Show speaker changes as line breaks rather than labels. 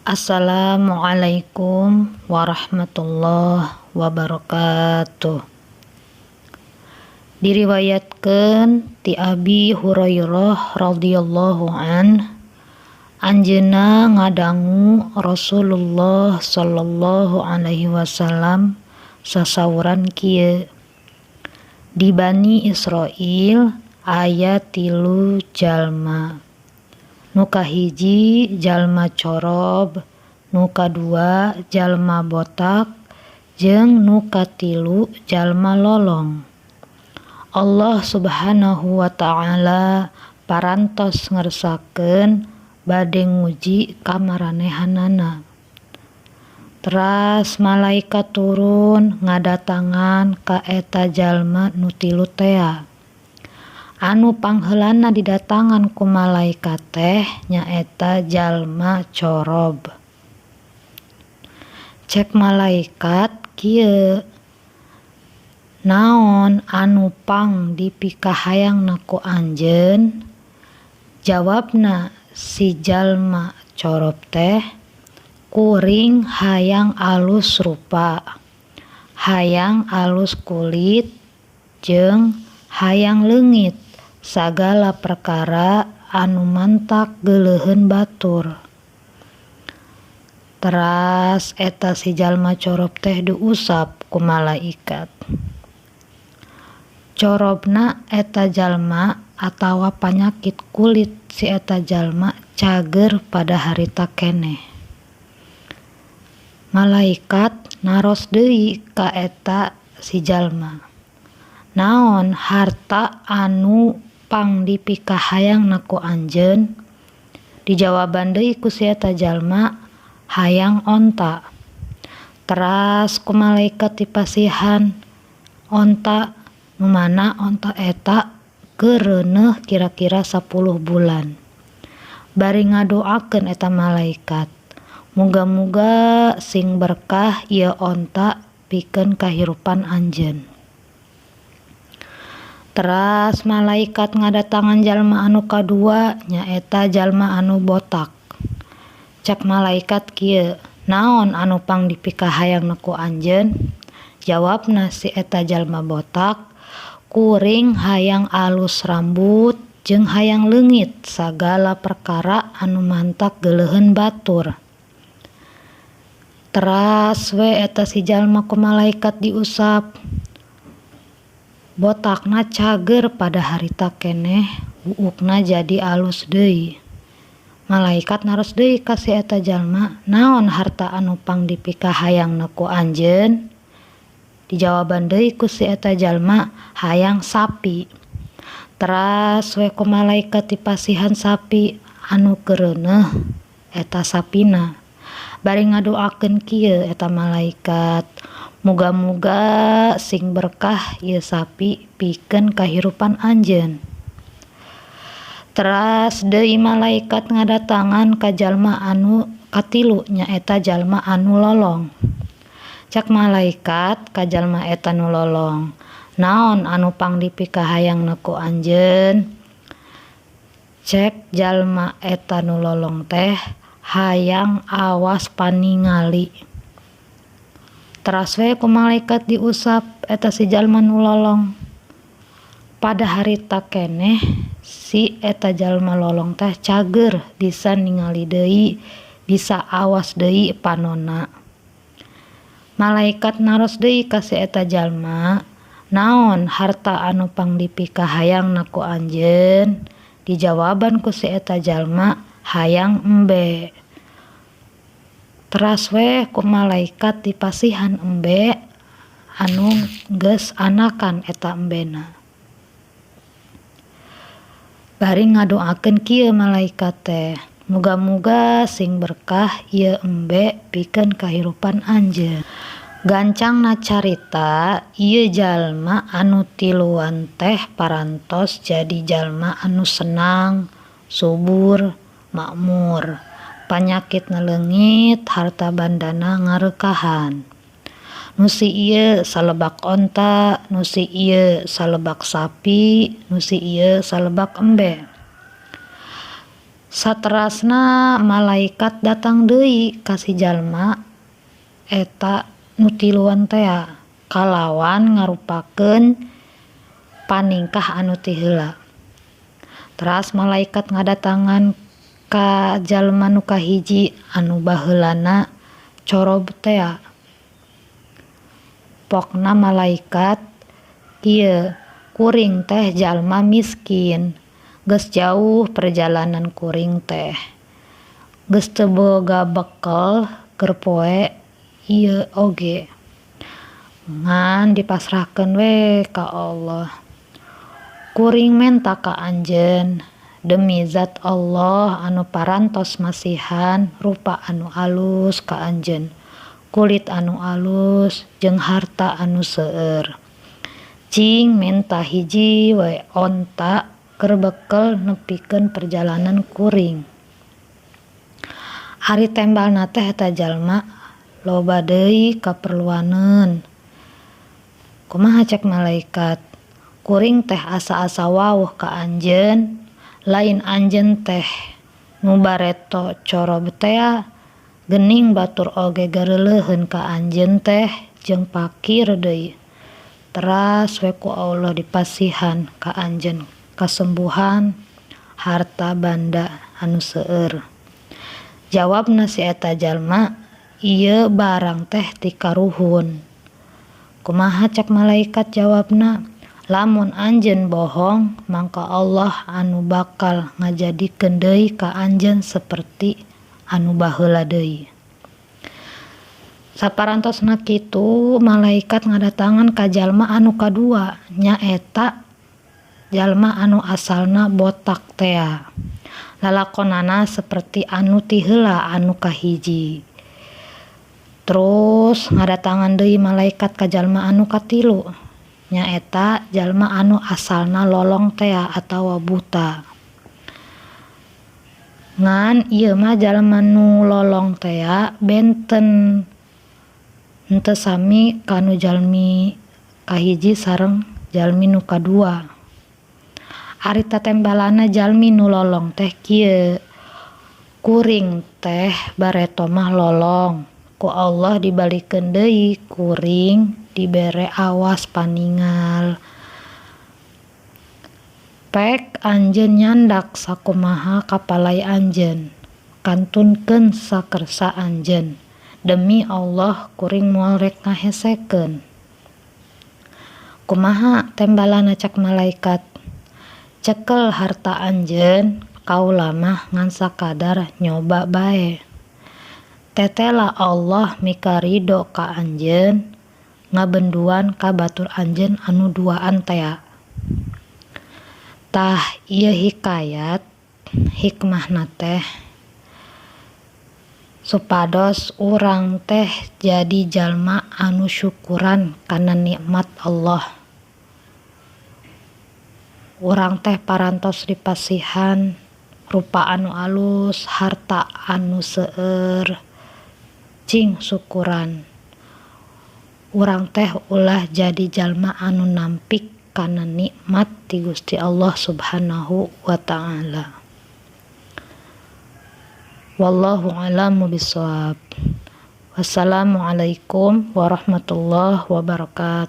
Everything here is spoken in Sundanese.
Assalamualaikum warahmatullahi wabarakatuh. Diriwayatkeun ti Abi Hurairah radhiyallahu an anjeunna ngadangu Rasulullah sallallahu alaihi wasallam sasauran kieu, Di Bani Israil aya tilu jalma. Nu kahiji jalma corob, nu kadua jalma botak, jeung nu katilu jalma lolong. Allah Subhanahu wa ta'ala parantos ngersakeun bade nguji kamaranehanana. Teras malaikat turun ngadatangan ka eta jalma nu tilu tea. Anu pangheulana didatangan ku malaikat teh nyaeta jalma corob. Cek malaikat kieu, naon anu pang dipikahayangna ku anjeun? Jawabna si jalma corob teh, kuring hayang alus rupa, hayang alus kulit, jeung hayang leungit sagala perkara anu mantak geuleuheun batur. Teras eta si jalma corob teh diusap ku malaikat. Corobna eta jalma atawa panyakit kulit si eta jalma cager pada harita keneh. Malaikat naros deui ka eta si jalma, naon harta anu pang dipikahayangna ku anjeun? Dijawaban deui ku si eta jalma, hayang onta. Teras ku malaikat dipasihan onta, nu mana onta eta keureuneuh kira-kira 10 bulan. Bari ngadoakeun eta malaikat, muga-muga sing berkah ieu onta pikeun kahirupan anjeun. Teras malaikat ngadatangan jalma anu kadua, nyaeta jalma anu botak. Cek malaikat kieu, naon anu pang dipikahayangna ku anjeun? Jawabna si eta jalma botak, kuring hayang alus rambut jeung hayang leungit sagala perkara anu mantak geuleuheun batur. Teras we eta si jalma ku malaikat diusap. Botakna cager pada harita keneh, buukna jadi alus deui. Malaikat naros deui ka si eta jalma, naon harta anu pang dipikahayangna ku anjeun? Dijawaban deui ku si eta jalma, hayang sapi. Teras we ku malaikat dipasihan sapi anu keureuneuh eta sapina. Bari ngadoakeun kieu eta malaikat, muga-muga sing berkah ieu sapi pikeun kahirupan anjeun. Teras deui malaikat ngadatangan ka jalma anu katilu, nyaeta jalma anu lolong. Cek malaikat ka jalma eta nu lolong, naon anu pang dipikahayangna ku anjeun? Cek jalma eta nu lolong teh, hayang awas paningali. Teras we ku malaikat diusap eta si jalma nu lolong. Pada harita keneh si eta jalma lolong teh cager bisa ningali deui, bisa awas deui panonna. Malaikat naros deui ka si eta jalma, naon harta anu pang dipikahayangna ku anjeun? Dijawaban ku si eta jalma, hayang embe. Teras we ku malaikat dipasihan embe anu geus anakan eta embena. Bari ngadoakeun kieu malaikat teh, muga-muga sing berkah ieu embe pikeun kahirupan anjeun. Gancangna carita ieu jalma anu tiluan teh parantos jadi jalma anu senang, subur, makmur. Panyakitna leungit, harta bandana ngareukahan. Nu si ieu salebak onta, nu si ieu salebak sapi, nu si ieu salebak embe. Saterasna malaikat datang deui ka si jalma eta nu tiluan tea kalawan ngarupakeun paningkah anu ti heula. Teras malaikat ngadatangan ka jalma nu kahiji anu baheulana corob tea. Pokna malaikat kieu, kuring teh jalma miskin, geus jauh perjalanan kuring teh, geus teu boga bekel keur poe ieu oge, ngan dipasrahkeun we ka Allah. Kuring menta ka anjeun demi zat Allah anu parantos masihan rupa anu alus ka anjeun, kulit anu alus jeung harta anu seueur. Cing menta hiji we onta keur bekel nepikeun perjalanan kuring. Ari tembalna teh eta jalma loba deui kaperluaneun. Kumaha cek malaikat? Kuring teh asa-asa wawuh ka anjeun, lain anjeun teh nu bareto corob tea, geuning batur oge gareuleuheun ka anjeun teh jeung pakir deui. Teras we ku Allah dipasihan ka anjeun kasembuhan, harta banda anu seueur. Jawabna si eta jalma, ieu barang teh ti karuhun. Kumaha cek malaikat jawabna? Lamun anjeun bohong, mangka Allah anu bakal ngajadikeun deui ka anjeun saperti anu baheula deui. Saparantosna kitu malaikat ngadatangan ka jalma anu kadua, nyaeta jalma anu asalna botak tea. Lalakonana seperti anu ti heula anu kahiji. Terus ngadatangan deui malaikat ka jalma anu katilu, nyaeta jalma anu asalna lolong tea atawa buta. Ngan ieu mah jalma nu lolong tea benten, henteu sami kanu jalmi kahiji sareng jalmi nu kadua. Ari tatembalana jalmi nu lolong teh kieu, kuring teh bareto mah lolong, ku Allah dibalikeun deui kuring dibere awas paningal. Pek anjeun nyandak sakumaha kapalai anjeun, kantunkeun sakersa anjeun. Demi Allah kuring moal rek ngahesekeun. Kumaha tembalana cek malaikat? Cekel harta anjeun, kaula mah ngan sakadar nyoba bae. Tetela Allah mikarido ka anjeun, ngabenduan ka batur anjeun anu duaan tea. Tah ieu hikayat hikmahna teh supados urang teh jadi jalma anu syukuran kana nikmat Allah. Urang teh parantos dipasihan rupa anu alus, harta anu seueur, cing syukuran. Urang teh ulah jadi jalma anu nampik kana nikmat ti Gusti Allah Subhanahu wa ta'ala. Wallahu a'lamu bishawab. Wassalamualaikum warahmatullahi wabarakatuh.